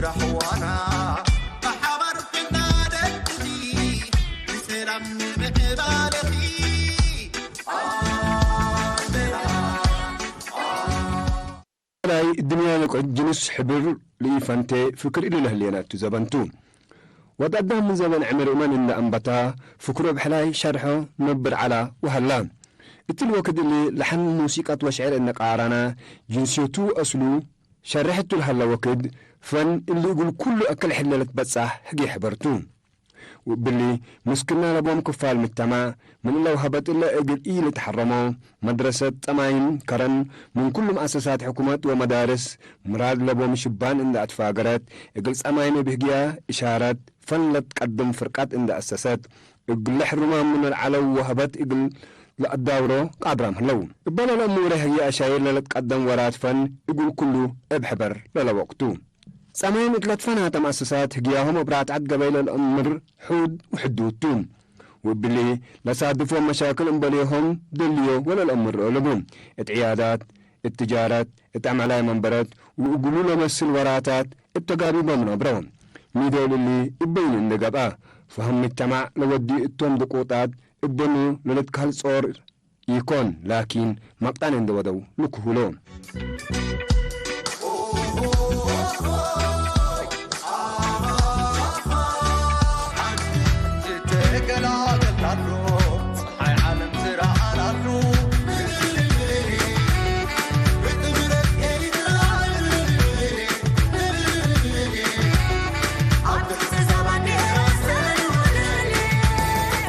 ኣሕዋና ብሓባር ኮይና ደቂ ንሰላም ንምዕባለኺ ኣበራ። ናይ ድንያ ንቁዕ ጅንስ ሕብር ልኢፈንቴ ፍክር ኢሉ ለህልየና እቱ ዘበንቱ። ወጣዳም ምን ዘበን ዕምር እመን እንደ አንበታ ፍክሮ ብሕላይ ሸርሖ ነብር ዓላ ወሃላ። እትል ወክድ እሊ ለሐን ሙሲቀት ወሽዕር እንቃራና ጅንስዮቱ አስሉ ሸርሕቱ ለሃላ ወክድ ፈን እሊ እግል ኩሉ አክል ሕለለት በጻሕ ህጌ ሕበርቱ። ውብሊ ምስክና ለቦም ክፋል ምተማ ምን እለ ውሀበት እለ እግል ኢልትሐረሞ መድረሰት ጸማይን ከረን ምን ኩሉ መአሰሳት ሕኩመት ወመዳርስ ምራድ ለቦም ሽባን እንደ አትፋገረት እግል ጸማይን ብህግያ እሻረት ፈን ለትቀድም ፍርቀት እንደ አሰሰት እግል ለሕሩማ ምን አልዓለው ወሀበት እግል ለአዳውሮ ቃድራም ህለው። እበ ለለእሙረ ህግያ አሻይር ለለትቀደም ወራት ፈን እግል ኩሉ እብ ሕበር ለለወቅቱ። ጸማይን እት ለትፈናተ መአሰሳት ህግያሆም እብ ራትዐት ገበይ ለልአምር ሑድ ውሕዱቱ። ወእብሊ ለሳድፎም መሻክል እምበሌሆም ደልዮ ወለልአምር ለአለቡ። እት ዕያዳት፣ እት ትጃረት፣ እት አምዕላይ መንበረት ወእግሉ ለመስል ወራታት እብ ተጋቢቦም ነብረው። ሚደው ልሊ እበይኑ እንደ ገብአ፣ ፈህም ምጅተማዕ ለወዲ እቶም ድቁጣት እበኑ ለልትካል ጾር ኢኮን ላኪን መቅጣን እንደ ወደው ልክሁሎ።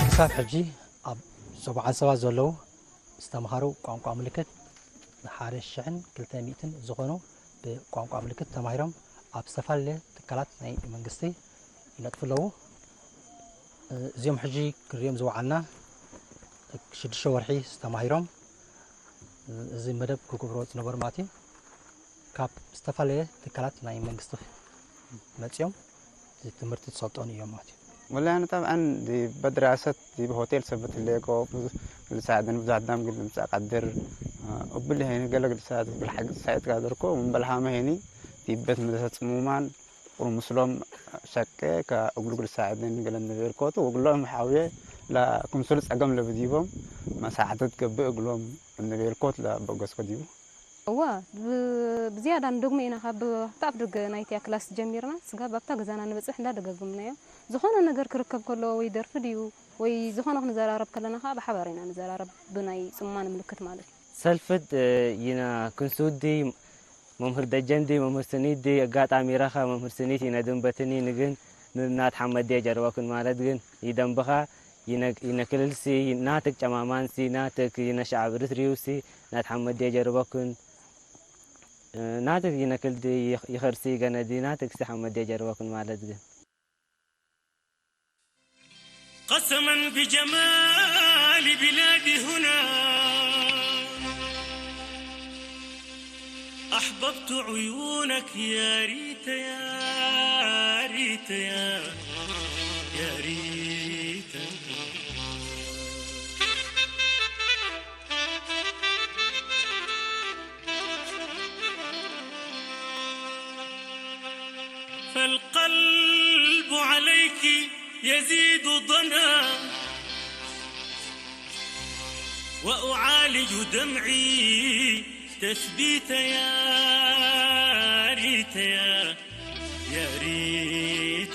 ክሳብ ሕጂ ኣብ ዞባ ዓንሰባ ዘለዉ ዝተምሃሩ ቋንቋ ምልክት ንሓደ ሽሕን ክልተ ሚእትን ዝኾኑ ብቋንቋ ምልክት ተማሂሮም ኣብ ዝተፈላለየ ትካላት ናይ መንግስቲ ይነጥፉ ኣለዉ። እዚኦም ሕጂ ክሪኦም ዝወዓልና ሽዱሽተ ወርሒ ዝተማሂሮም እዚ መደብ ክገብሮ ዝነበሩ ማለት እዩ። ካብ ዝተፈላለየ ትካላት ናይ መንግስቲ መፅኦም ትምህርቲ ዝሰልጠኑ እዮም ማለት እዩ። والله أنا طبعا دي بدراسة دي بهوتيل سبت الليكو لساعدن بزعدام قد مسا قدر أبلي هيني قال قد ساعد بالحق ساعد قادركو من بلهام هيني دي بيت مدرسة عموما ቁሩምስሎም ሸቀ ከእግሉ ግልሳዕድን ገለ እንቤልኮት ወግሎም ሓውየ ለክምስሉ ጸገም ለብዲቦም መሳዕደት ገብእ እግሎም እንቤልኮት ለበገስኮ ዲቡ። እወ ብዝያዳ ንደግሞ ኢና ካብ ኣብታ ኣፍደገ ናይቲያ ክላስ ጀሚርና ስጋብ ኣብታ ገዛና ንበጽሕ እንዳደጋገምናዮ። ዝኾነ ነገር ክርከብ ከሎ ወይ ደርፊ ድዩ ወይ ዝኾነ ክንዘራረብ ከለና ከኣ ብሓባር ኢና ንዘራረብ ብናይ ጽማን ምልክት ማለት እዩ። ሰልፍድ ይና ክንሱዲ መምህር ደጀንዲ መምህር ስኒዲ ኣጋጣሚ ረኻ መምህር ስኒት ይነድንበትኒ ንግን ንናት ሓመድ ጀርበክን ማለት ግን ይደንብኻ ይነክልልሲ ናትክ ጨማማንሲ ናትክ ይነሻዕብ ርትሪውሲ ናት ሓመድ ጀርበክን ናትክ ይነክልዲ ይኸርሲ ገነዲ ናትክሲ ሓመድ ጀርበክን ማለት ግን قسما بجمال بلادي هنا أحببت عيونك يا ريتا يا ريتا يا يا ريتا فالقلب عليك يزيد ضنا وأعالج دمعي تثبيت يا ريت يا يا ريت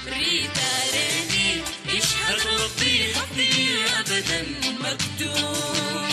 ريت ريني اشهد ربي حبي أبدا مكتوب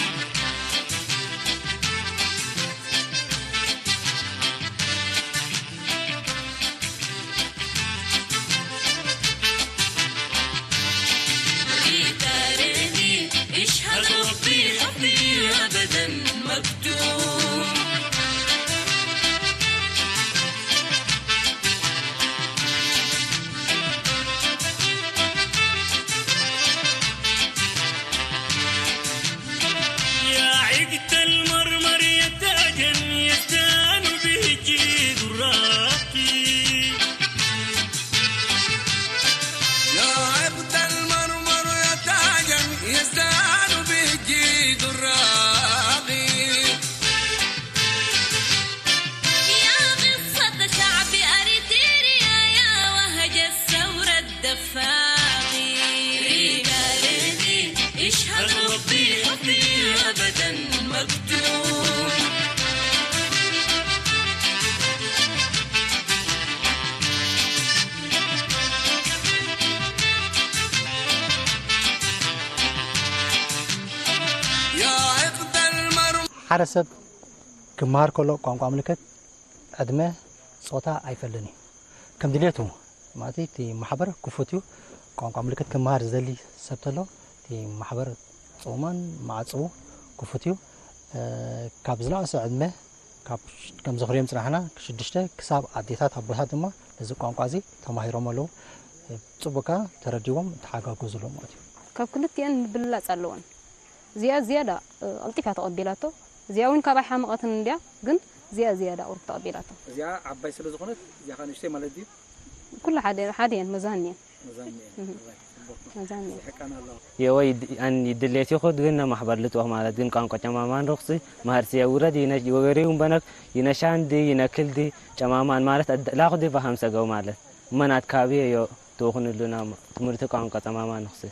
ሓደ ሰብ ክመሃር ከሎ ቋንቋ ምልክት ዕድመ፣ ጾታ ኣይፈልን እዩ። ከም ድሌቱ ማለት እቲ ማሕበር ክፉት እዩ። ቋንቋ ምልክት ክመሃር ዝደሊ ሰብ ተሎ እቲ ማሕበር ጽውማን ማዕጽኡ ክፉት እዩ። እ፣ ካብ ዝነኣሰ ዕድመ ካብ ሽ-፣ ከም ዝኽርዮም ጽናሕና ሽዱሽተ ክሳብ ኣዴታት ኣቦታት ድማ ነዚ ቋንቋ እዚ ተማሂሮም ኣለዉ። እ፣ ጽቡቕካ ተረዲዎም ተሓጋገዙሎም ማለት እዩ። ካብ ክልቲኤን ምብልላጽ ኣለወን። እዚኣ ዝያዳ፣ እ፣ ቀልጢፋ ተቐቢላቶ። እዚኣ እውን ካባይ ሓመቐትን እንድያ፣ ግን እዚኣ ዝያዳ ቁሩብ ተቐቢላቶ። እዚኣ ዓባይ ስለ ዝኾነት፣ እዚኣ ኸኣ ንእሽተይ ማለት ድዩ? ኩሉ ሓደ፣ ሓደ እየን፣ መዛን እየን። መዛን እየን። እህ። ራይት፣ ጽቡቕ። መዛን እየን። ይሕቀን ኣለዋ። የወይ ድ-፣ ኣን ድሌት ይኹድ ግን ነማሕበር ልጥወኽ ማለት ግን ቋንቋ ጨማማን ርኽሲ ማህርሲ የውረድ ይነ-፣ ወገሪ ውንበነክ ይነሻንዲ ይነክልዲ ጨማማን ማለት ኣድ-፣ ላኹዲ ባሃም ሰገው ማለት መናት ካቢ ዮ ትኹንሉና ትምህርቲ ቋንቋ ጸማማ ንኽሲ።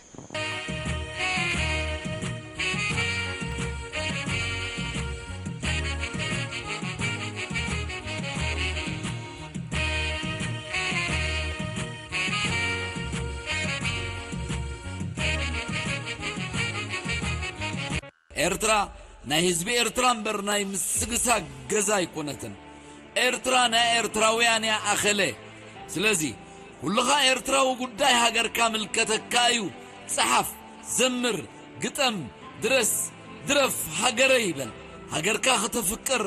ኤርትራ ናይ ህዝቢ ኤርትራ እምበር ናይ ምስግሳግ ገዛ ኣይኮነትን። ኤርትራ ናይ ኤርትራውያን እያ ኣኸለ። ስለዚ ኩልኻ ኤርትራዊ ጉዳይ ሃገርካ ምልከተካ እዩ። ጸሓፍ፣ ዘምር፣ ግጠም፣ ድረስ፣ ድረፍ፣ ሃገረይ በል። ሃገርካ ከተፍቅር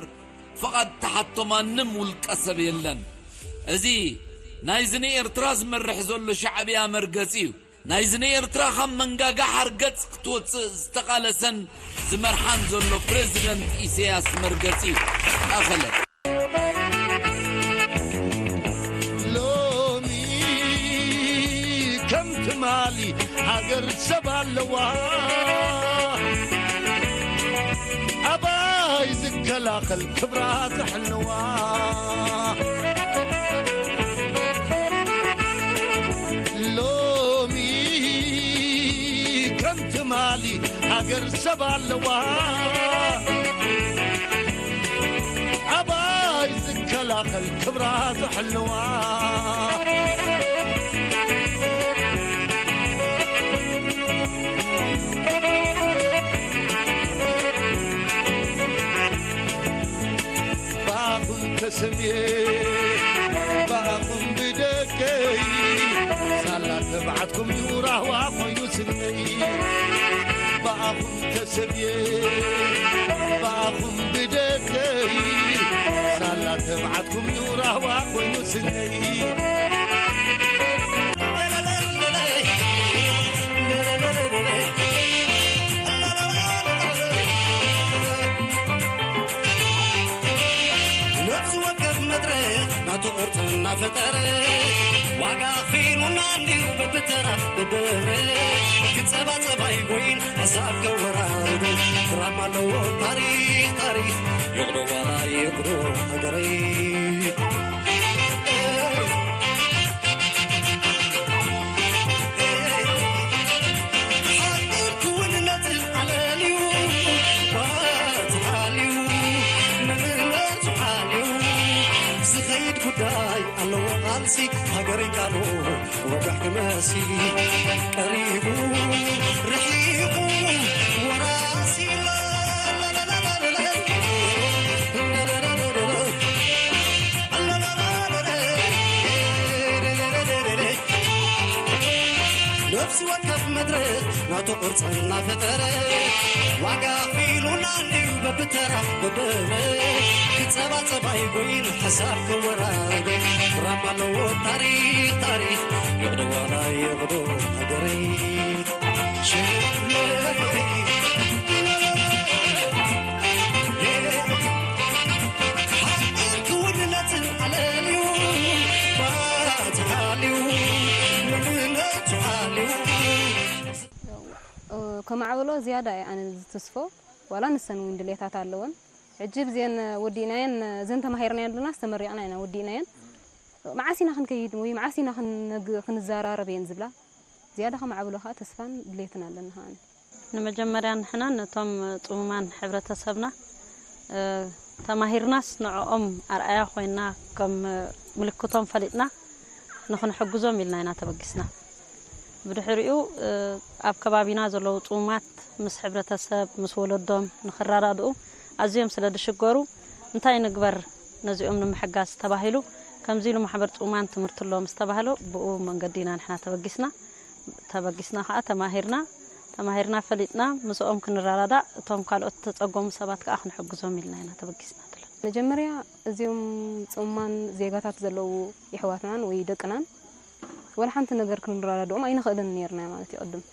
ፍቓድ ተሓቶ ማንም ውልቀ ሰብ የለን። እዚ ናይዚ ንኤርትራ ዝመርሕ ዘሎ ሻዕብያ መርገጺ እዩ። ናይዚ ንኤርትራ ካብ መንጋጋ ሓርገጽ ክትወጽእ ዝተቓለሰን ዝመርሓን ዘሎ ፕረዚደንት ኢሳያስ መርገጺ ኣኸለ። ሎሚ ከም ትማሊ ሃገር ሰብ ኣለዋ። ኣባይ ዝከላኸል ክብራ ዘሕልዋ። ሎሚ ከም ትማሊ ሃገር ሰብ ኣለዋ። ኣባይ ዝከላኸል ክብራ ዘሕልዋ። ብኣኹም ተሰምየ፣ ብኣኹም ብደቀይ፣ ሳላ ተባዕትኩም እዩ ራህዋ ኮይኑ ስነይ። ብኣኹም ተሰምየ፣ ብኣኹም ብደቀይ፣ ሳላ ተባዕትኩም እዩ ራህዋ ኮይኑ ስነይ። ነፍሲ ወከፍ መድረኽ ናቱ ቅርጺ እናፈጠረ ዋጋ ኣኽፊሉና እንድዩ በብተራ በብህብረ ክጸባጸብ ኣይጎይን ሓሳብ ከወራርዶ ድራማ ኣለዎ ታሪኽ ታሪኽ ይቕዶ ዋላ ይቕዶ ሃገረይ። ሓቂ ክውንነትን ኣለልዩ፣ ባትር ኣልዩ፣ መንነቱ ሓልዩ፣ ዝኸይድ ጉዳይ ኣለዎ ቃልሲ፣ ሃገረይ ቃሉ ወጋሕ ክመሲ፣ ቀሪቡ ርሒቑ ወራሲ፣ ነፍሲ ወከፍ መድረኽ ናቱ ቅርጺ እናፈጠረ ዋጋ ኣኽፊሉና እንድዩ በብተራ በብህብረ ክጸባጸብ ኣይጎይን ሓሳብ ክወራረደ ራማ ኣለዎ ታሪኽ ታሪኽ ይቕዶ ዋላ ይቕዶ ሃገረይ። ከማዕበሎ ዝያዳ እየ ኣነ ዝትስፎ፣ ዋላ ንሰን እውን ድሌታት ኣለወን። ሕጂ ብዘን ወዲእናየን፣ ዘን ተማሂርናየን ኣለናስ ተመሪቕና ኢና ወዲእናየን። መዓስ ኢና ክንከይድ ወይ መዓስ ኢና ክንነግ-፣ ክንዘራረብ እየን ዝብላ። ዝያዳ ከማዕብሎ ኸዓ ተስፋን ድሌትን ኣለና ኸዓ። ንመጀመርያ ንሕና ነቶም ጽሙማን ሕብረተሰብና፣ እ፣ ተማሂርናስ ንዕኦም ኣርኣያ ኮይና ከም ምልክቶም ፈሊጥና ንኽንሕግዞም ኢልና ኢና ተበጊስና። ብድሕሪኡ፣ እ፣ ኣብ ከባቢና ዘለዉ ጽሙማት ምስ ሕብረተሰብ፣ ምስ ወለዶም ንኽረዳድኡ ኣዝዮም ስለ ዝሽገሩ እንታይ ንግበር ነዚኦም ንምሕጋዝ ተባሂሉ ከምዚ ኢሉ ማሕበር ጽሙማን ትምህርቲ ኣሎ ምስ ተባህሎ ብኡ መንገዲ ኢና ንሕና ተበጊስና። ተበጊስና ከኣ ተማሂርና፣ ተማሂርና ፈሊጥና ምስኦም ክንረዳዳእ እቶም ካልኦት ተጸገሙ ሰባት ከኣ ክንሕግዞም ኢልና ኢና ተበጊስና ትብል። መጀመርያ እዚኦም ጽሙማን ዜጋታት ዘለዉ የሕዋትናን ወይ ደቅናን ወላ ሓንቲ ነገር ክንረዳድኦም ኣይንኽእልን ነይርና ማለት እዩ ቅድም።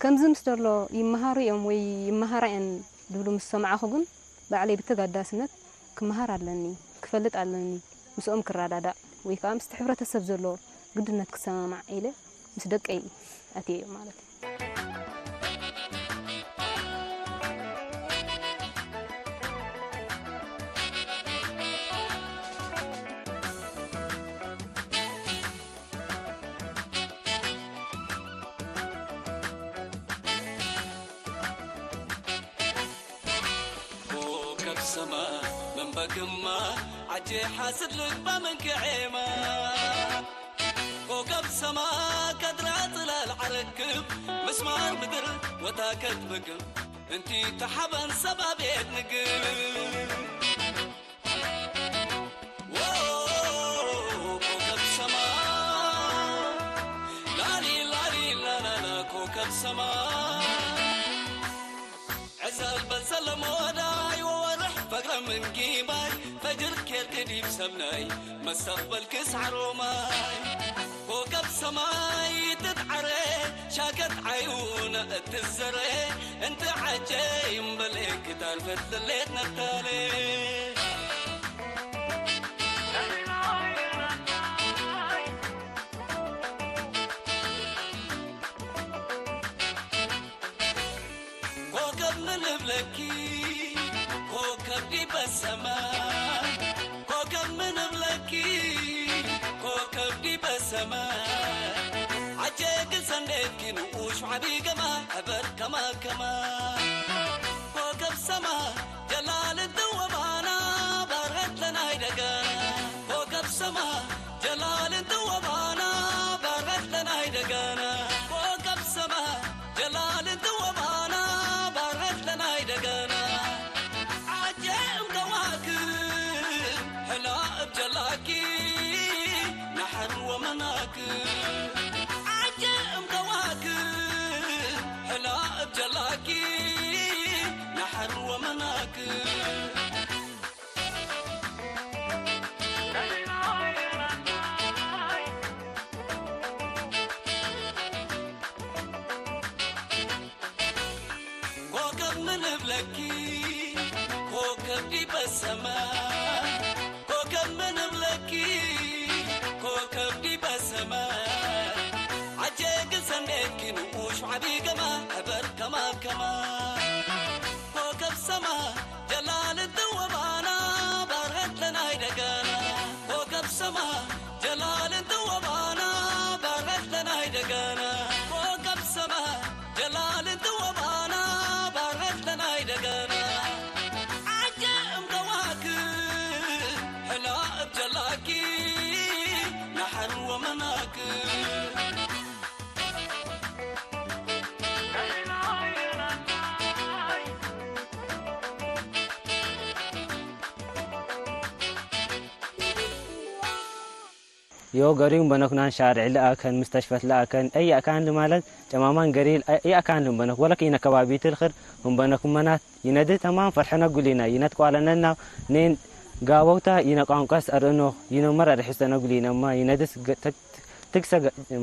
ከምዚ ምስ ዘሎ ይመሃሩ እዮም ወይ ይመሃራ እየን ዝብሉ ምስ ሰማዕኹ ግን ባዕለይ ብተጋዳስነት ክመሃር ኣለኒ፣ ክፈልጥ ኣለኒ፣ ምስኦም ክረዳዳእ ወይ ከዓ ምስቲ ሕብረተሰብ ዘሎ ግድነት ክሰማማዕ ኢለ ምስ ደቀይ ኣትየ ማለት እዩ። ኮከብ ሰማ መንበግማ ዓጄ ሓስድ ልባ መንክዔማ ኮከብ ሰማ ከድራ ጽላል ዓረክብ ምስማር ምድር ወታ ከትብግም እንቲ ተሓበን ሰባቤት ንግብ ኮከብ ሰማ ላሊ ላሊ ላላላ ኮከብ ሰማ ዕዘል በል ሰለም ወዳይ ወወርሕ ፈግረ ምንጊባይ ፈጅር ኬርክ ዲብ ሰብናይ መስተቕበል ክስዓሮማይ ኮከብ ሰማይ ትትዓረ ሻከት ዓይውነ እትዘረ እንቲ ዓጀ ይምበሌ ክታርፈት ለሌት ነታሌ ኮከብ ምን እብለኪ ኮከብ ዲበ ሰማይ ኮከብ ምን እብለኪ ኮከብ ዲበ ሰማይ ዓጀ ግን ሰንዴትኪ ንኡሽ ዓቢ ገማ ሕበር ከማ ከማ ኮከብ ሰማይ ጀላል እንትወባና ባርኸት ለናይ ደገና ኮከብ ሰማይ ጀላል እንትወባና ባርኸት ለናይ ደገና ኮከብ ሰማይ ጀላል እንትወባና ባርኸት ለናይ ደገና ዓጀ እም ከዋክብ ሕላ እብ ጀላኪ ናሕር ወመናክ ዓጀ እም ከዋክብ ሕላ እብ ጀላኪ ናሕር ወመናክ ኮከብ ምን እብለኪ ኮከብ ዲበ ሰማይ ኮከብ ምን እብለኪ ኮከብ ዲበ ሰማይ ዓጀ ግን ሰንዴትኪ ንኡሽ ዓቢ ገማ ሕበር ከማ ከማ ኮከብ ሰማይ ጀላል እንትወባና ባርኸት ለናይ ደገና ኮከብ ሰማይ ጀላል እንትወባና ባርኸት ለናይ ደገና ኮከብ ሰማይ ጀላል እንትወባና ባርኸት ለናይ ደገና ዓጀ እም ከዋክብ ሕላ እብ ጀላኪ ናሕር ወመናክ ዮ ገሪም በነኩናን ሻርዕ ለኣከን ምስተሽፈት ለኣከን እይ ኣካን ልማለት ጨማማን ገሪል እይ ኣካን ልምበነክ ወለክ ኢነ ከባቢ ትልኽር እምበነኩ መናት ይነድህ ተማም ፈርሐነ ጉሊና ይነት ቋለነና ኔን ጋቦውታ ይነ ቋንቋስ ኣርእኖ ይነ መራርሒ ስተነጉሊነማ ይነድስ ትግሰ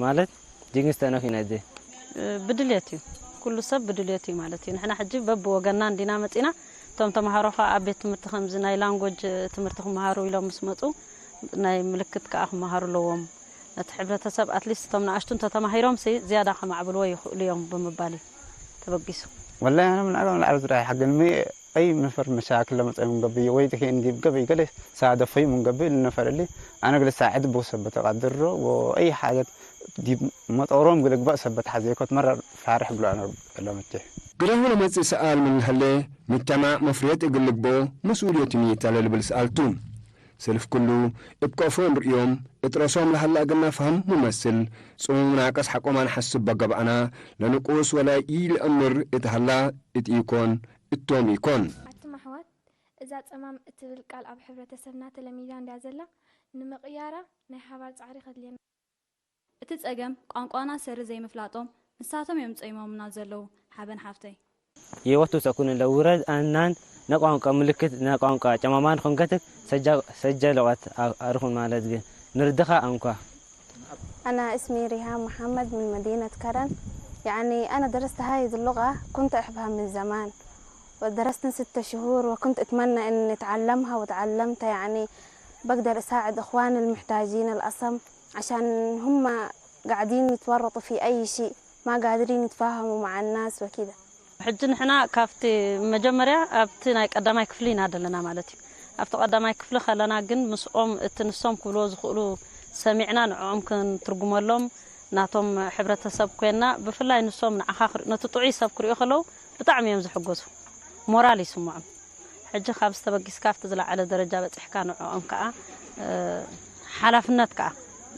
ማለት ጅግንስተኖ ኪነድህ ብድልየት እዩ። ኩሉ ሰብ ብድልየት እዩ ማለት እዩ። ንሕና ሕጂ በብወገንና እንዲና መፂና። እቶም ተምሃሮ ከዓ ኣብ ቤት ትምህርቲ ከምዚ ናይ ላንጎጅ ትምህርቲ ክመሃሩ ኢሎም ምስ መፁ ናይ ምልክት ከዓ ክመሃሩ ኣለዎም። ነቲ ሕብረተሰብ ኣትሊስት እቶም ንኣሽቱ እንተተማሂሮም ሲ ዝያዳ ከማዕብልዎ ይኽእሉ እዮም ብምባል እዩ ተበጊሱ። ወላሂ ኣነ ምንዓሎም ንዓብ ዝረኣይ ሓገን ምየ أي نفر مشاكل لما تسوي من قبل ويدك إن دي قبل قال ساعة في من قبل النفر اللي أنا قلت ساعد بو سبت قدر وأي حاجة دي مطورهم قلت بقى سبت حزيكو تمرر فارح قلو أنا لما تجي قرهو لما تسأل من هلي مجتمع مفريت يقول لك بو مسؤولية ميتا للبل سألتو سلف كلو ابقى فون رئيوم اترسوم لهلا قلنا فهم ممثل صوم ناقص حقوم عن حسب بقبعنا لنقوص ولا إيل أمر اتهلا اتيكون اتوم يكون أتم أحوات እዛ ጸማም እትብል ቃል ኣብ ሕብረተሰብና ተለሚዳ እንድያ ዘላ፣ ንምቕያራ ናይ ሓባር ጻዕሪ ከድልየና። እቲ ጸገም ቋንቋና ሰሪ ዘይምፍላጦም ንሳቶም እዮም ጸይሞምና ዘለዉ ሓበን ሓፍተይ። የወቱ ሰኩን ለውረድ ኣናን ነቋንቋ ምልክት ነቋንቋ ጨማማን ኾንከትክ ሰጀ ለቆት ኣርኹን ማለት ግን ንርድኻ ኣንኳ። أنا اسمي ريهام محمد من مدينة كرن. يعني أنا درست هاي اللغة، كنت أحبها من زمان، ودرست ست شهور، وكنت أتمنى إني أتعلمها، وتعلمتها. يعني بقدر أساعد إخواني المحتاجين الأصم، عشان هم قاعدين يتورطوا في أي شيء، ما قادرين يتفاهموا مع الناس وكده. ሕጂ ንሕና ካብቲ መጀመርያ ኣብቲ ናይ ቀዳማይ ክፍሊ ኢና ዘለና ማለት እዩ። ኣብቲ ቀዳማይ ክፍሊ ከለና ግን ምስኦም እቲ ንሶም ክብልዎ ዝኽእሉ ሰሚዕና ንዕኦም ክንትርጉመሎም ናቶም ሕብረተሰብ ኮይንና ብፍላይ ንሶም ንዓኻ ክር- ነቲ ጥዑይ ሰብ ክርእዩ ከለዉ ብጣዕሚ እዮም ዝሕጎሱ፣ ሞራል ይስምዖም። ሕጂ ካብዚ ተበጊስካ ኣብቲ ዝለዓለ ደረጃ በፂሕካ ንዕኦም ከዓ ሓላፍነት ከዓ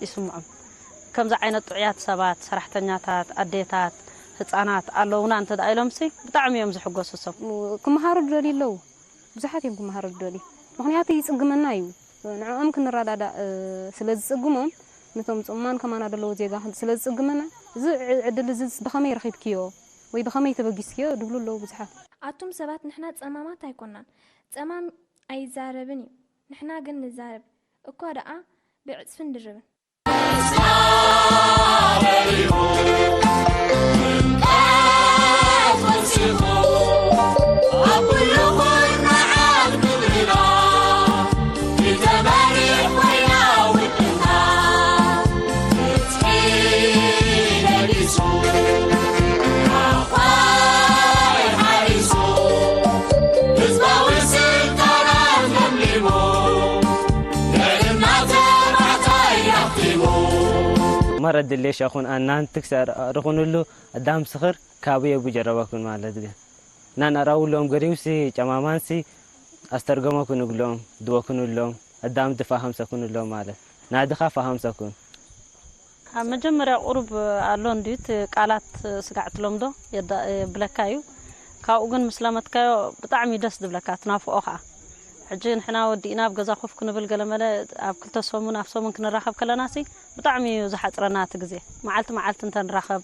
ይስምዖም። ከምዚ ዓይነት ጥዑያት ሰባት፣ ሰራሕተኛታት፣ ኣዴታት፣ ህፃናት ኣለውና እንተ ደኣ ኢሎምሲ ብጣዕሚ እዮም ዝሕጎሱ እሶም። ክመሃሩ ዝደልዩ ኣለዉ። ብዙሓት እዮም ክመሃሩ ዝደልዩ። ምኽንያቱ ይፅግመና እዩ። ንዕኦም ክንረዳዳእ ስለ ዝፅግሞም፣ ነቶም ፅሙማን ከማና ዘለዉ ዜጋ ስለ ዝፅግመና፣ እዚ ዕድል እዚ ብኸመይ ረኺብክዮ ወይ ብኸመይ ተበጊስክዮ ድብሉ ኣለዉ ብዙሓት። ኣቱም ሰባት ንሕና ጸማማት ኣይኮናን። ጸማም ኣይዛረብን እዩ። ንሕና ግን ንዛረብ። እኳ ደኣ ብዕጽፍን ድርብን። መረድ ሌሽ ኣኹን ኣናን ትክሰር ርኹንሉ ኣዳም ስኽር ካብ የቡ ጀረበኩን ማለት ግን ናን ኣራውሎም ገሪውሲ ጨማማንሲ ኣስተርገመኩን እግሎም ድወኩን እሎም ኣዳም ድፋሃም ሰኩን እሎም ማለት ናድኻ ፋሃም ሰኩን። ኣብ መጀመርያ ቁሩብ ኣሎ እንድዩ እቲ ቃላት ስጋዕ ትለምዶ የብለካ እዩ። ካብኡ ግን ምስ ለመድካዮ ብጣዕሚ ደስ ዝብለካ ትናፍቆ ከዓ። ሕጂ ንሕና ወዲእና ኣብ ገዛ ኮፍ ክንብል ገለመለ ኣብ ክልተ ሰሙን ኣብ ሰሙን ክንራኸብ ከለናሲ ብጣዕሚ እዩ ዝሓፅረና እቲ ግዜ። መዓልቲ መዓልቲ እንተንራኸብ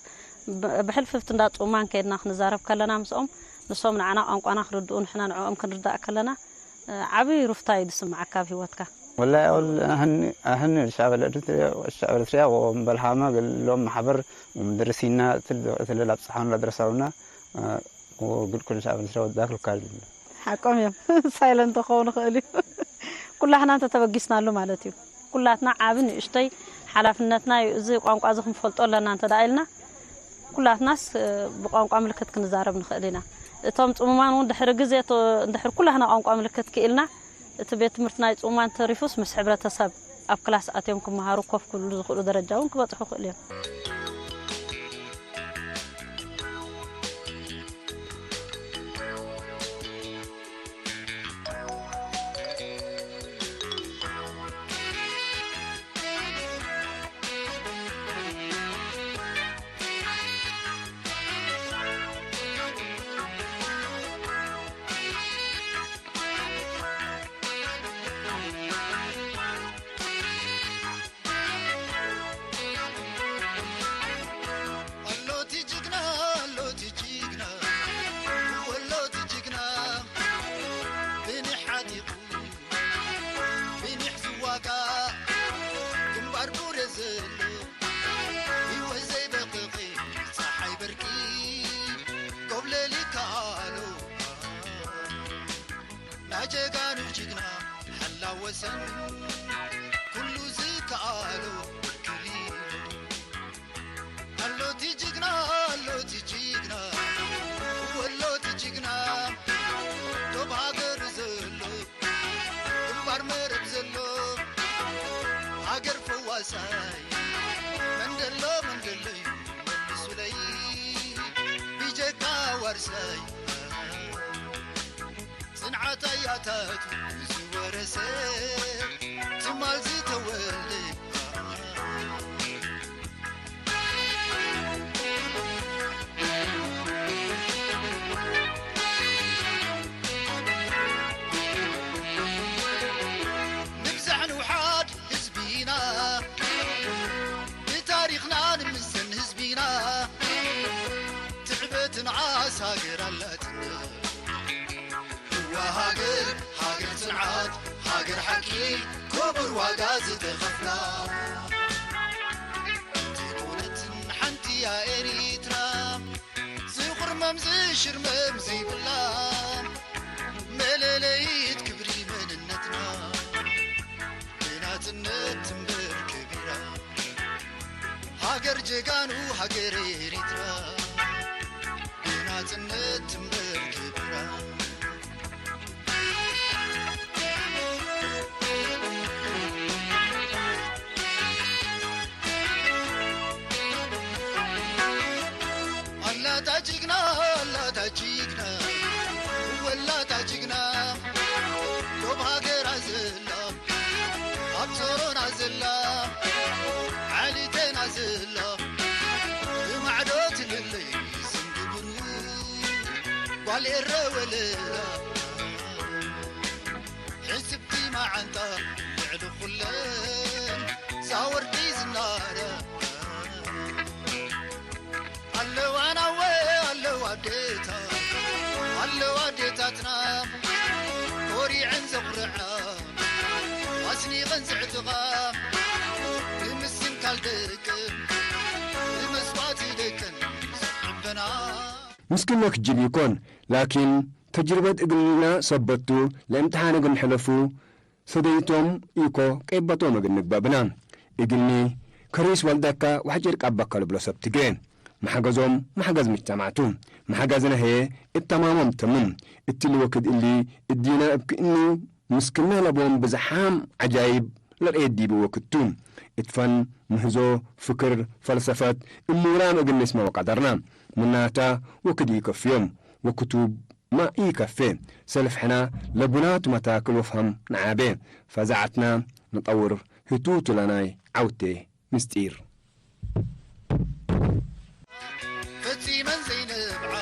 ብሕልፍፍቲ እንዳ ፅሙማን ከይድና ክንዛረብ ከለና ምስኦም ንሶም ንዓና ቋንቋና ክርድኡ ንሕና ንዕኦም ክንርዳእ ከለና ዓብይ ሩፍታ እዩ ዝስምዓካ ኣብ ሂወትካ። ወላሂ ኣወል ኣህኒ ኣህኒ ሻበለ ድትሪያ ሻበለ ትሪያ ወም በልሃማ ገሎም ማሕበር ወም ድርሲና ትል ትል ላብ ጽሓኑ ላድረሳውና ወግድ ኩል ሻበለ ትሪያ ወዳክ ልካል ሓቆም እዮም ሳይለንት ክኸውን ይኽእል እዩ ኩላህና እንተተበጊስናሉ ማለት እዩ ኩላትና ዓቢ ንእሽተይ ሓላፍነትና እዩ እዚ ቋንቋ እዚ ክንፈልጦ ኣለና እንተ ደኣ ኢልና ኩላትናስ ብቋንቋ ምልክት ክንዛረብ ንኽእል ኢና። እቶም ጽሙማን እውን ድሕሪ ግዜ እንድሕር ኩላህና ቋንቋ ምልክት ክኢልና እቲ ቤት ትምህርቲ ናይ ጽሙማን ተሪፉስ ምስ ሕብረተሰብ ኣብ ክላስ ኣትዮም ክመሃሩ ኮፍ ክብሉ ዝኽእሉ ደረጃ እውን ክበጽሑ ይኽእሉ እዮም። ትንዓስ ሃገር ኣላትና። እዋ ሃገር፣ ሃገር ጽንዓት፣ ሃገር ሓቂ፣ ክቡር ዋጋ ዝተኸፍላ። ዘይኮነትን ሓንቲ እያ ኤሪትራ፣ ዝኹርመም ዝሽርመም ዘይብላ፣ መለለይት ክብሪ መንነትና፣ ብናጽነት ትንበር ከቢራ። ሃገር ጀጋኑ ሃገር ኤሪትራ፣ ብናጽነት ትንበር ከቢራ። ኣላታ ጅግና፣ ኣላታ ጅግና፣ ወላታ ጅግና፣ ዶብ ሃገራ ዘላ፣ ኣብ ዞሮና ዘላ፣ ዓሊቴና ዘላ፣ ብማዕዶ ትልለይ ስንግብሩ፣ ጓል ኤረ ወለላ፣ ሕስብቲ መዓንጣ ልዕሊ ኩለን፣ ዛወርቲ ዝናረ ኣለዋ ናወ ኣለዋ ኣዴታ፣ ኣለዋ ኣዴታትና፣ ኮሪዐን ዘኹርዓ፣ ኣስኒቐን ዘዕጥቓ፣ ብምስንካል ደቀን፣ ብመስዋእቲ ደቀን ዘሕበና። ምስክኖ ክጅል ይኮን፣ ላኪን ተጅርበት እግልና ሰበቱ ለእምትሓን እግን ሕለፉ፣ ሰደይቶም ኢኮ ቀይበቶም እግን ንግበብና። እግኒ ከሪስ ወልደካ ዋሕጭር ቃበካ ልብሎ ሰብ ትግሬ። ማሕገዞም ማሕገዝ ምጅተማዕቱ። ማሕገዝና ሄ እተማሞም ተምም። እትሊ ወክድ እሊ እዲና እብክእኒ ምስክና ለቦም ብዝሓም ዓጃይብ ለርኤ ዲቢ ወክቱ። እትፈን ምህዞ ፍክር ፈልሰፈት እሙራም እግኒ ስመ ወቀደርና። ምናታ ወክድ ይከፍዮም። ወክቱብ ማ ኢከፌ፣ ሰልፍ ሕና ለቡናት መታክል ወፍሃም ንዓቤ፣ ፈዛዓትና ንጠውር ህቱቱ ለናይ ዓውቴ ምስጢር። ፈጺመን ዘይነብዓ፣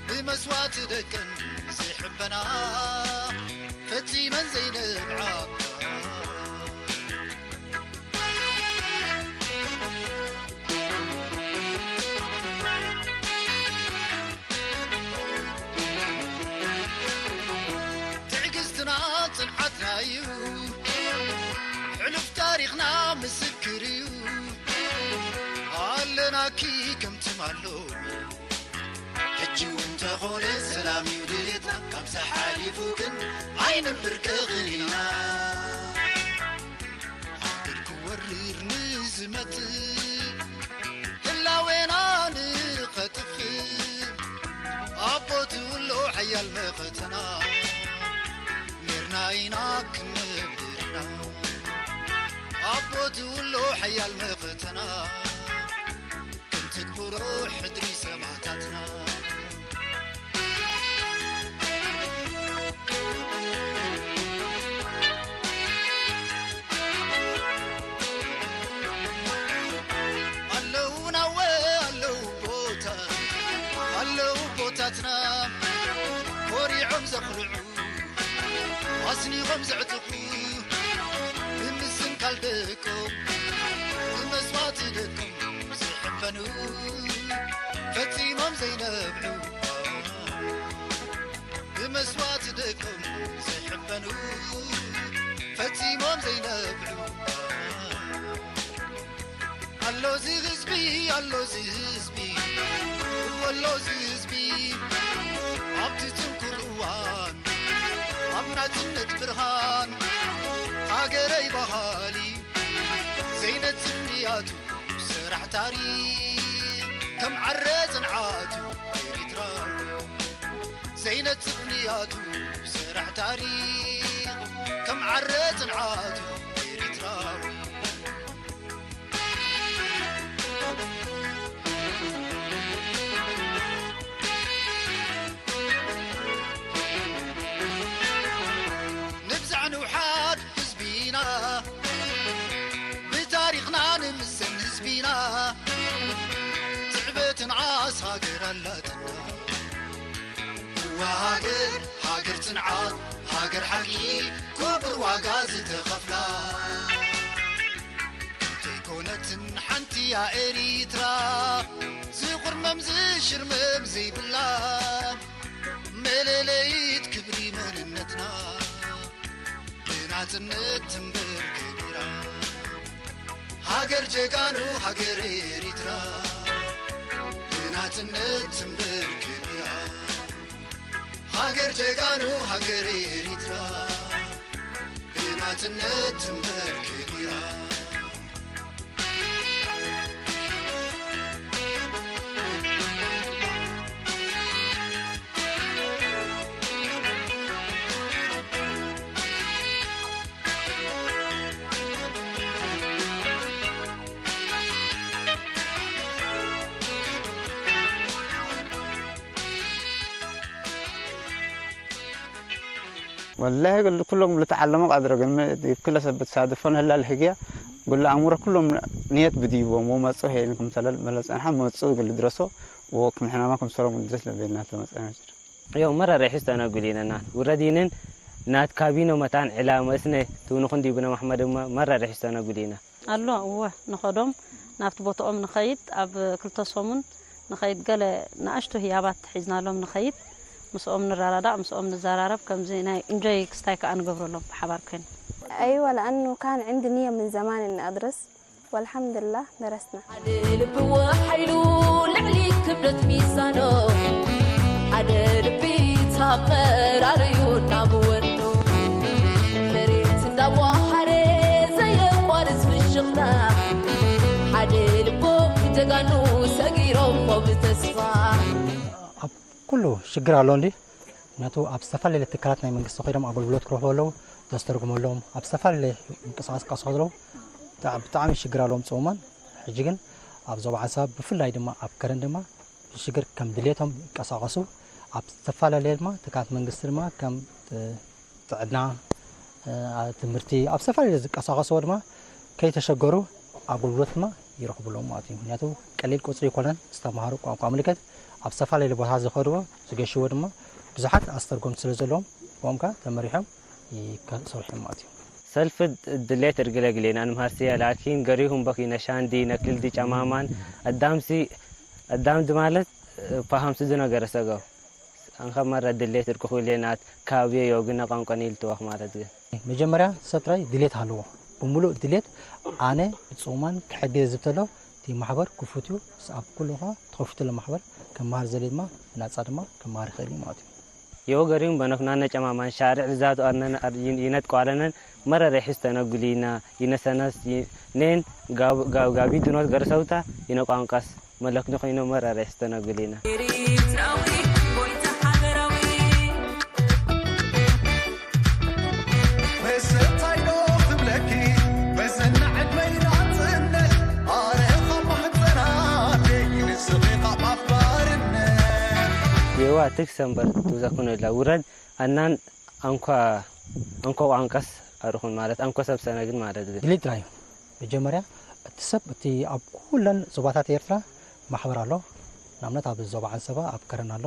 ብመስዋእቲ ደቀን ዘይሕበና፣ ፈጺመን ዘይነብዓ። ትዕግስትና ጽንዓትና እዩ፣ ሕሉፍ ታሪኽና ምስክር እዩ። ኣለናኪ ከምቲ ማሎ፣ ሕጂ እውን ተኾነ ሰላም እዩ ድሌትና። ካብዚ ሓሊፉ ግን ኣይንብርከኽን ኢና። ሃገር ክወርር ንዝመጽእ ህላዌና ንኸጥፍእ ኣቦ ትብሎ ሓያል መኸተና ኔርና ኢና ክንነብር ኢና። ኣቦ ትብሎ ሓያል መኸተና ክንትግብሮ ሕድሪ ሰማእታትና። ኣለዉ ናወ ኣለዉ ቦታ ኣለዉ ቦታትና ኮሪዖም ዘኽርዑ ኣስኒቖም ዘዕጥቑ ብምስንካል ደቆም ብመስዋእቲ ደቆም ዝሕበኑ ፈጺሞም ዘይነብዑ ብመስዋእቲ ደቆም ዘይሕበኑ ፈጺሞም ዘይነብዑ። ኣሎዚ ህዝቢ ኣሎዚ ህዝቢ ኣሎዚ ህዝቢ ኣብቲ ጽንኩር እዋን ኣብ ናጽነት ብርሃን ሃገረይ በሃሊ ዘይነጽፍ ንያቱ ሰራሕ ታሪኽ ከም ዓረ ጽንዓቱ ኤሪትራ ዘይነጽፍ ንያቱ ሰራሕ ታሪኽ ከም ዓረ ጽንዓቱ ኤሪትራዊ። ንብዛዕ ንውሓድ ህዝቢና ብታሪኽና ንምሰል ህዝቢና ትዕበትን ዓስ ሃገር ኣላትና። እዋ ሃገር ሃገር ጽንዓት ሃገር ሓቂ ክቡር ዋጋ ዝተኸፍላ ዘይኮነትን ሓንቲ እያ ኤሪትራ ዝቑር ከምዚ ሽርምም ዘይብላ መለለይት ክብሪ መንነትና ብናጽነት ትንበር ከቢራ ሃገር ጀጋኑ ሃገር ኤሪትራ ብናጽነት ትንበር ከቢራ ሃገር ጀጋኑ ሃገር ኤሪትራ ብናጽነት ትንበር ከቢራ ወላሂ ገሉ ኩሎም ልተዓለሙ ቃድሮ ግን ም- ክለ ሰብ ብትሳድፎን ህላል ህግያ ጉሉ ኣእምሮ ኩሎም ንየት ብድይቦም ወመጹ ሄን ክምተለል መለጸንሓ መጹ ግል ድረሶ ወክም ሕናማ ክምሰሎም ድረስ ለቤና ተመጸና ዮ መረረ ሒስተና ጉሊና ናት ውረዲንን ናት ካቢኖ መታን ዕላ መስነ ትውንኹን ዲብነ ማሕመድ መረረ ሒስተና ጉሊና ኣሎ እወ ንኸዶም ናብቲ ቦትኦም ንኸይድ ኣብ ክልተ ሰሙን ንኸይድ ገለ ንኣሽቱ ህያባት ሒዝናሎም ንኸይድ ምስኦም ንረዳዳእ ምስኦም ንዘራረብ ከምዚ ናይ እንጆይ ክስታይ ከዓ ንገብረሎም ብሓባር ኮይና أيوة لأنه كان عندي نية من زمان إني أدرس والحمد لله درسنا ልብዎ ሓይሉ ልዕሊ ክብደት ሚዛኖ ሓደ ልቢ ታመራርዩ ናብ ወኑ መሬት እንዳዋሃረ ዘየቋርጽ ፍሽኽታ ሓደ ልቦም ጀጋኑ ሰጊሮሞ ብተስፋ ኣብ ኩሉ ሽግር ኣሎ እንዲ ምክንያቱ ኣብ ዝተፈላለየ ትካላት ናይ መንግስቲ ኮይዶም ኣገልግሎት ክረኽቡ ኣለዉ ዘስተርጉመሎም ኣብ ዝተፈላለየ ምንቅስቃስ ቀስ ከለዉ ብጣዕሚ ሽግር ኣለዎም ፅውማን ሕጂ ግን ኣብ ዞባ ዓንሰባ ብፍላይ ድማ ኣብ ከረን ድማ ብሽግር ከም ድሌቶም ይንቀሳቀሱ ኣብ ዝተፈላለየ ድማ ትካላት መንግስቲ ድማ ከም ጥዕና ትምህርቲ ኣብ ዝተፈላለየ ዝንቀሳቀስዎ ድማ ከይተሸገሩ ኣገልግሎት ድማ ይረኽቡ ኣለዉ ማለት እዩ ምክንያቱ ቀሊል ቁፅሪ ይኮነን ዝተምሃሩ ቋንቋ ምልክት ኣብ ዝተፈላለየ ቦታ ዝኸድዎ ዝገሽዎ ድማ ብዙሓት ኣስተርጎምቲ ስለ ዘለዎም ብኦም ከዓ ተመሪሖም ይሰርሑ ማለት እዩ ሰልፍ ድሌት እርግለግሌና ንምሃርሲያ ላኪን ገሪሁም በኪ ነሻንዲ ነክልዲ ጨማማን ኣዳምሲ ኣዳምዲ ማለት ፋሃምሲ ዝነገረ ሰገው ኣንኸ መረ ድሌት እርክኹ ሌናት ካብ የዮ ግነ ቋንቋን ኢልትወኽ ማለት ግን መጀመርያ ሰብ ጥራይ ድሌት ሃለዎ ብምሉእ ድሌት ኣነ ብፅሙማን ክሕግዝ ዝብተሎ እቲ ማሕበር ክፉት እዩ ኣብ ኩሉ ከዓ ተኸፊቱ ኣሎ ማሕበር ክመሃር ዘለ ድማ ብናፃ ድማ ክመሃር ይኽእል እዩ ማለት እዩ የወገሪም በነፍና ነጨማማን ሻርዕ ልዛቱ ኣነን ይነጥቋለነን መረረ ሒስተነ ጉሊና ይነሰነስ ኔን ጋቢ ድኖት ገርሰውታ ይነቋንቀስ መለክኒ ኮይኑ መረረ ሒስተነ ጉሊና የዋ ትክ ሰንበር ትብዘኩን ላ ውረድ ኣናን ኣንኳ ኣንኳ ቋንቀስ ኣርኹን ማለት ኣንኳ ሰብ ሰነግን ማለት ግን ድሌት ጥራይ እዩ መጀመርያ እቲ ሰብ እቲ ኣብ ኩለን ዞባታት ኤርትራ ማሕበር ኣሎ ንኣብነት ኣብ ዞባ ዓንሰባ ኣብ ከረን ኣሎ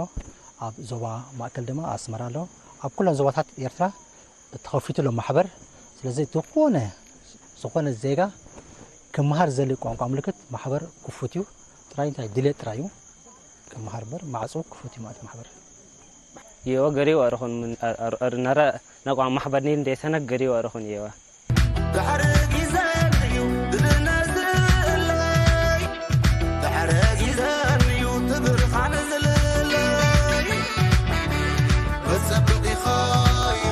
ኣብ ዞባ ማእከል ድማ ኣስመራ ኣሎ ኣብ ኩለን ዞባታት ኤርትራ ተኸፊቱ ኣሎ ማሕበር ስለዚ ዝኾነ ዝኾነ ዜጋ ክመሃር ዘሊ ቋንቋ ምልክት ማሕበር ክፉት እዩ ጥራይ እንታይ ድሌት ጥራይ እዩ ክመሃር በር ማዕጾ ክፉት እዩ ማለት ማሕበር የዋ ገሬው ኣረኹን ነረ ነቋ ማሕበር ኒል እንደ ሰነግ ገሬው ኣረኹን የዋ ድሕሪ ግዘን እዩ ድልነ ዝእለይ ድሕሪ ግዘን እዩ ትብርኻን ዝልለይ መፀበቒኻዩ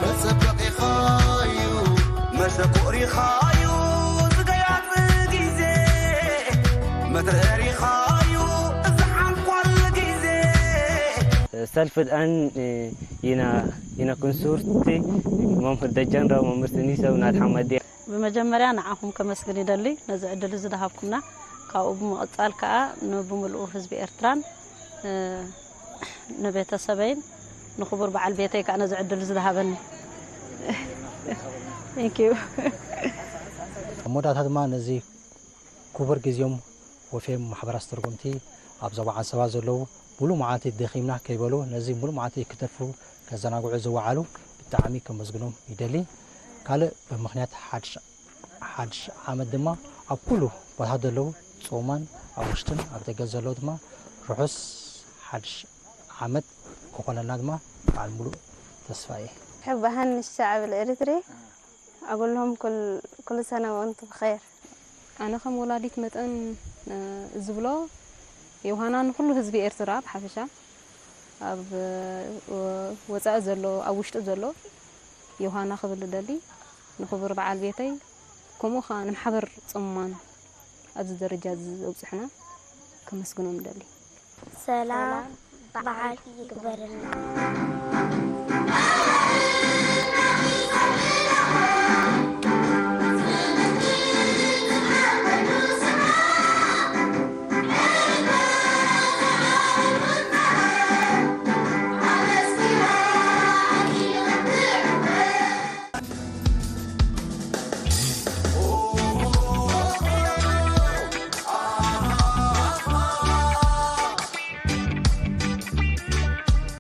መፀበቒኻዩ መሸኮ ሪኻዩ ዝገያፅ ግዜ መትረር ኢኻዩ እዚ ሓንኳል ግዜ ሰልፍ ድኣን ኢና ይነኩን ሱርቲ መምህር ደጀንሮ መምህር ስኒሰው ናት ሓመድ ብመጀመርያ ንዓኹም ከመስግን ይደሊ ነዚ ዕድል እዚ ዝሃብኩምና ካብኡ ብምቕጻል ከኣ ንብምልኡ ህዝቢ ኤርትራን ንቤተሰበይን ንክቡር በዓል ቤተይ ከኣ ነዚ ዕድል እዚ ዝሃበኒ Thank you ኣብ መወዳእታ ድማ ነዚ ክቡር ግዜኦም ወፍዮም ማሕበር ኣስተርጎምቲ ኣብ ዞባ ዓንሰባ ዘለዉ ሙሉእ መዓልቲ ደኺምና ከይበሉ ነዚ ሙሉእ መዓልቲ ክተርፉ ከዘናግዑ ዝወዓሉ ብጣዕሚ ከመስግኖም ይደሊ። ካልእ ብምኽንያት ሓድሽ ዓመት ድማ ኣብ ኩሉ ቦታታት ዘለዉ ጽሙማን ኣብ ውሽጥን ኣብ ደገ ዘለዉ ድማ ርሑስ ሓድሽ ዓመት ክኾነልና ድማ በዓል ሙሉእ ተስፋ እየ። ሕባሃን ንሻዕብ ልእርትሪ ኣጉልሆም ኩል- ኩሉ ሰነ ወንቱ ብኸይር። ኣነ ከም ወላዲት መጠን ዝብሎ ዮሃና ንኩሉ ህዝቢ ኤርትራ ብሓፈሻ ኣብ ወፃኢ ዘሎ ኣብ ውሽጢ ዘሎ ዮሃና ክብል ደሊ ንክቡር በዓል ቤተይ ከምኡ ከዓ ንማሕበር ጽሙማን ኣብዚ ደረጃ እዚ ዘብፅሕና ከመስግኖም ደሊ። ሰላም በዓል ይግበርልና።